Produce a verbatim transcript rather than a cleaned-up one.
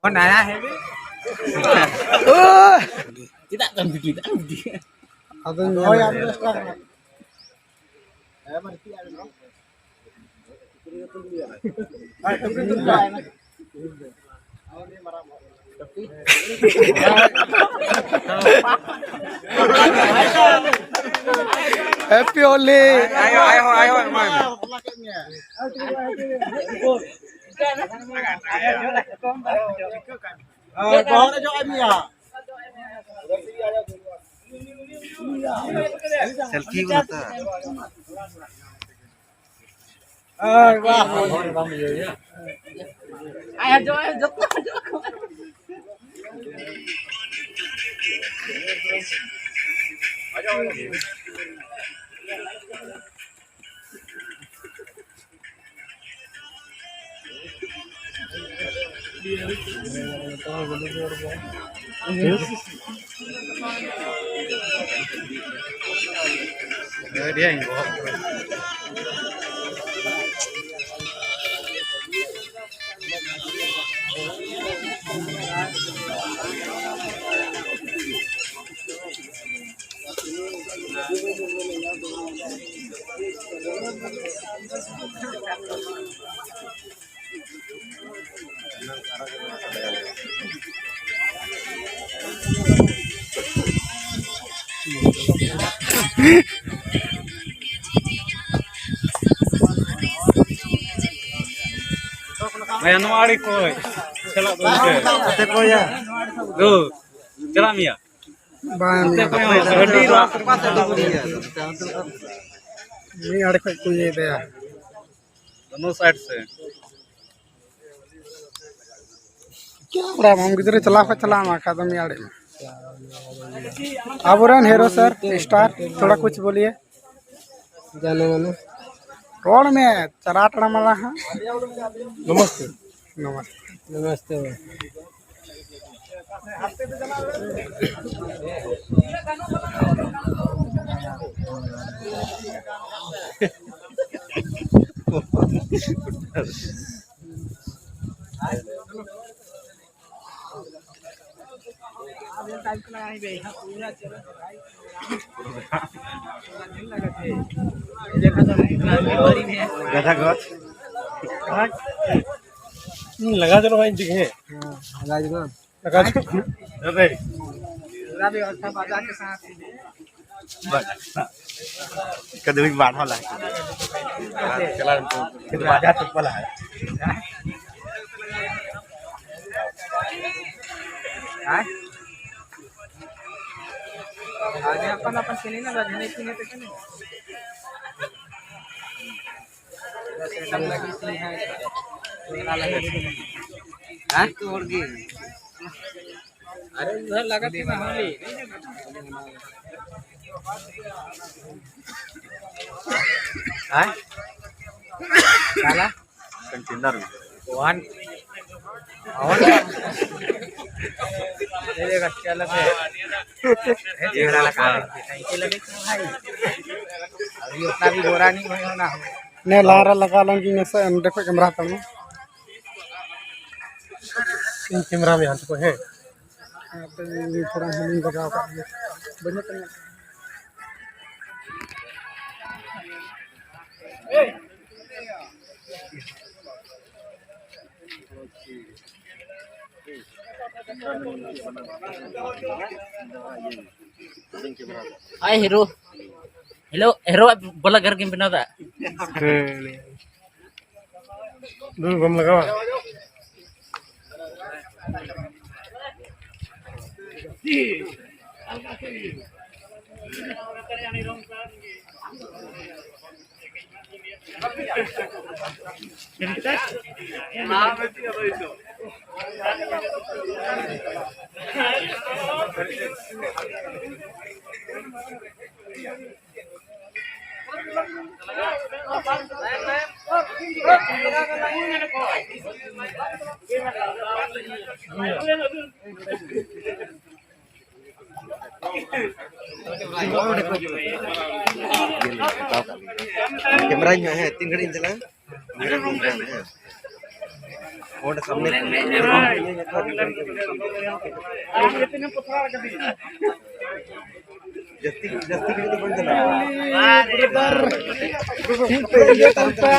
ᱚ, ᱱᱟᱭᱟ ᱦᱮ ᱵᱤ᱾ ᱪᱮᱫᱟᱜ ᱛᱟᱢ ᱵᱤᱰᱤ, ᱛᱟᱢ ᱵᱤᱰᱤ? ᱟᱫᱚᱧ ᱧᱮᱞ ᱦᱳᱭ, ᱟᱫᱚ ᱮᱠᱥᱴᱨᱟ ᱠᱟᱱᱟ᱾ Happy Holi. ᱟᱭᱳ, ᱟᱭᱳ, ᱟᱭᱳ, ᱮᱢᱟᱭ ᱢᱮ᱾ ᱦᱳᱭ, ᱵᱚᱦᱚᱜ ᱨᱮ ᱡᱚᱜ ᱟᱭ ᱢᱮᱭᱟ᱾ ᱥᱮᱞᱯᱷᱤ ᱵᱚᱱ ᱦᱟᱛᱟᱣᱟ᱾ ᱦᱳᱭ, ᱵᱟᱦ᱾ ᱵᱷᱟᱭᱟ, ᱱᱚᱣᱟ ᱟᱲᱮ ᱠᱷᱚᱡ ᱪᱟᱞᱟᱜ ᱫᱚ ᱤᱱᱠᱟᱹ᱾ ᱜᱟᱛᱮ ᱠᱚ ᱭᱟ᱾ ᱫᱩ, ᱪᱟᱞᱟᱜ ᱢᱮᱭᱟ᱾ ᱵᱟᱝ, ᱜᱟᱛᱮ ᱠᱚ ᱭᱟ, ᱟᱹᱰᱤ ᱞᱟᱥ ᱨᱮ ᱢᱤᱫ ᱟᱲᱮ ᱠᱷᱚᱡ ᱠᱚ ᱤᱭᱟᱹᱭ ᱛᱟᱭᱟ᱾ ᱫᱚᱱᱚ ᱥᱟᱭᱤᱰ ᱥᱮ᱾ ᱪᱮᱫ ᱮᱢ ᱵᱟᱲᱟᱭᱟ, ᱟᱢ ᱜᱤᱫᱽᱨᱟᱹ ᱪᱟᱞᱟᱣ ᱠᱷᱟᱡ ᱪᱟᱞᱟᱜ ᱢᱮ, ᱵᱟᱠᱷᱟᱡ ᱫᱚ ᱢᱤᱫ ᱟᱲᱮ ᱢᱮ᱾ ᱟᱵᱚᱨᱮᱱ ᱦᱤᱨᱳ ᱥᱟᱨ, ᱥᱴᱟᱨ, ᱛᱷᱚᱲᱟ ᱠᱩᱪ ᱵᱳᱞᱤᱭᱮ᱾ ᱡᱟᱱᱮ ᱢᱟᱱᱮ᱾ ᱨᱚᱲ ᱢᱮ, ᱪᱟᱨᱟ ᱴᱟᱲᱟ ᱢᱟᱞᱟ ᱦᱟᱸᱜ᱾ ᱱᱚᱢᱚᱥᱛᱮ᱾ ᱱᱚᱢᱚᱥᱛᱮ᱾ ᱱᱚᱢᱚᱥᱛᱮ᱾ टाइम का लगाए बे, यहाँ पूरा चला तो भाई। पूरा दिन लगा थे। देखा तो भाई, पूरा दिन भरी में है। गधा गच। हम्म, लगा दो भाई, दिखे। हाँ, लगा दो। लगा दो। अबे। पूरा व्यवस्था बाजार के साथ ही। कभी भी बाढ़ा ला। चला, चला, बाजार तो पला है। हाँ? आगे अपन, अपन खेले ना, बजने की नहीं तो खेले। बस एकदम लगी थी है। मेला लगी थी। हाँ? तोड़ गई। अरे उधर लगा थी ना होली। हाँ? काला? कंटेनर में। वन। वन। ये देखा, क्या लगे? ये बड़ा लगा है। टंकी लगे क्यों भाई? अभी उतना भी गोरा नहीं होना हो। ने लारा लगा लन की नशा अंडे पे कैमरा करना। इन कैमरा में हाथ को है। हाँ, तो ये थोड़ा हम लगाओ कर दे। बढ़िया तरीके से। हाय हीरो। हेलो हीरो, बोला घर गेम बना था। हाँ, नहीं। दू गम लगावा। कैमरा ही है, तीन घड़ी चला। ᱚᱸᱰᱮ ᱥᱟᱢᱱᱮ ᱡᱟᱹᱥᱛᱤ, ᱡᱟᱹᱥᱛᱤ ᱜᱷᱟᱹᱲᱤᱡ ᱫᱚ ᱵᱟᱹᱧ ᱪᱟᱞᱟᱜᱼᱟ᱾ ᱴᱷᱤᱠ ᱯᱮ ᱤᱭᱟᱹ ᱛᱟᱭᱚᱢ ᱛᱮ᱾